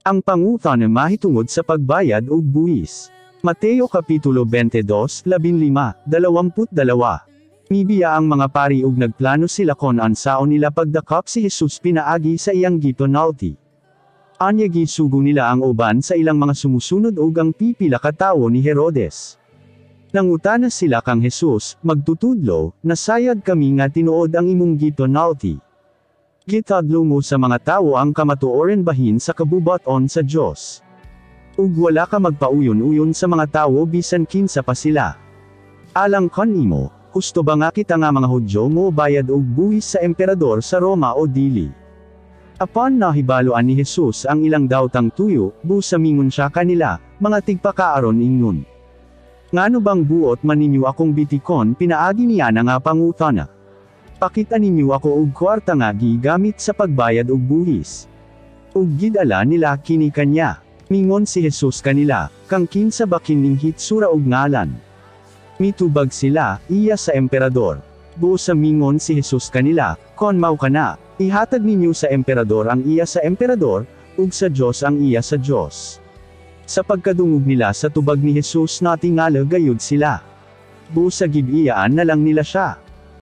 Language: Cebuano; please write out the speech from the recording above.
Ang pangutana mahitungod sa pagbayad og buhis. Mateo Kapitulo 22, 15, 22. Mibiya ang mga pari ug nagplano sila kon unsaon nila pagdakop si Jesus pinaagi sa iyang gipanulti. Anya gisugo nila ang uban sa ilang mga sumusunod ug ang pipila ka tawo ni Herodes. Nangutana sila kang Jesus, "Magtutudlo, nasayod kami nga tinuod ang imong gipanulti. Gitudlo mo sa mga tawo ang kamatuoran bahin sa kabubut-on sa Dios. Ug wala ka magpauyon-uyon sa mga tawo bisan kinsa pa sila. Alang kanimo, husto ba nga kita nga mga Hudyo mo bayad og buhis sa emperador sa Roma o dili?" Apan nahibaluan ni Jesus ang ilang dawtang tuyo, busa mingon siya kanila, "Mga tigpakaaron ingnon. Ngano bang buot man ninyo akong bitikon pinaagi niya na nga pangutana? Pakita ninyo ako og kwarta nga gigamit sa pagbayad og buhis." Ug gidala nila kini kanya. Mingon si Jesus kanila, "Kang kinsa ba kining hitsura ug ngalan?" Mitubag sila, "Iya sa emperador." Busa mingon si Jesus kanila, "Kon mao kana, ihatag ninyo sa emperador ang iya sa emperador, ug sa Dios ang iya sa Dios." Sa pagkadungog nila sa tubag ni Jesus, natingala gayud sila. Busa gibiyaan na lang nila siya.